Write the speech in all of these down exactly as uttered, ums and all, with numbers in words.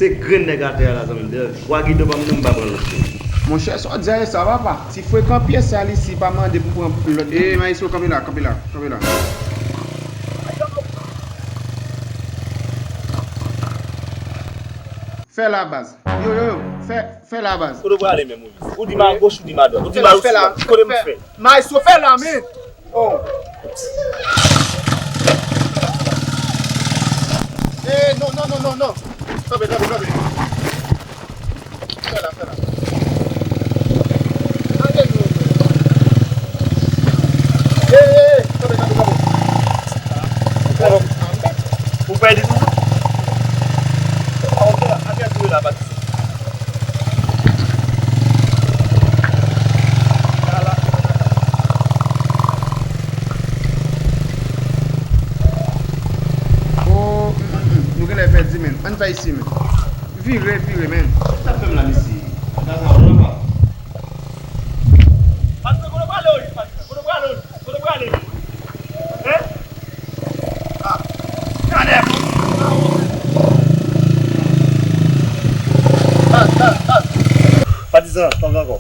Se grenn nèg atè a la, zanmi m. Dayè, wa Guido pa m nan, m pa pran lòt. Monchè, sa w di a e sa, papa? Ti frekan pyès sa li, si pa mande pou pran lòt. E, Maestro, kanpe la, kanpe la, kanpe la. Fè la, baz. Yo, yo, yo, fè, fè la, baz. Kote w prale menm, Moris? Ou di m agoch, ou di m adwat. Ou di m agoch, ou di m adwat. Kote m fè? Maestro, fè la, men. Oh. Eh, non, non, non, non, non. Kanpe, kanpe, kanpe. Fè la, fè la. Antre nou. Eh, eh, eh, kanpe, kanpe, kanpe. Ou pèdi toujou? Ah, ok, atè tou la, pa di. Oh, mm, mm, mm. Nou genlè pèdi, men. Ann pa isi, men. Vire, vire, men. Sa fè m la, mesye? Gaz la, ou nan pa. Patizan, kote w prale, wi, patizan? Kote w prale, wi? Kote w prale? Hein? Ah, gade. Baz, baz, baz. Patizan, pa ankò.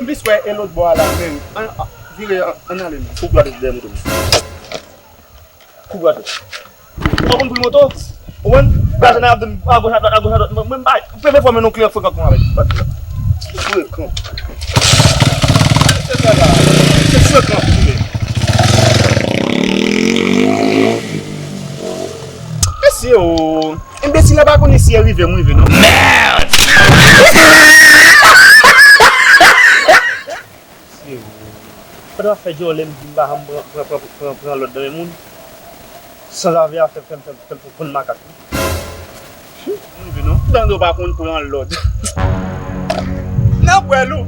M plis wè e lòt bò a la, men. Ann, ann, vire, ann, ann ale, men. Fou dwat dèyè moto m. Kou gate. Ou konn pri moto? Ou konn? Gason ap di m agoch, adwat, agoch, adwat. Mwen, mwen, bay, premye fwa mwen non kliyan frekan kon avèk. Frekan. Se sa la. Se frekan, wi. Mesye, o. Enbesil la pa konnen si e rive m rive, non. Merde! Mesye, o. Pandan w ap fè djòlè, m di m pa janm pran, pran, pran, pran, pran lòd nan men moun. Sanzave a fè, fè, fè, fè, fè m konn makak, wi. Ann rive non. Tande w pa konn pran lòd. Nan pwèl ou.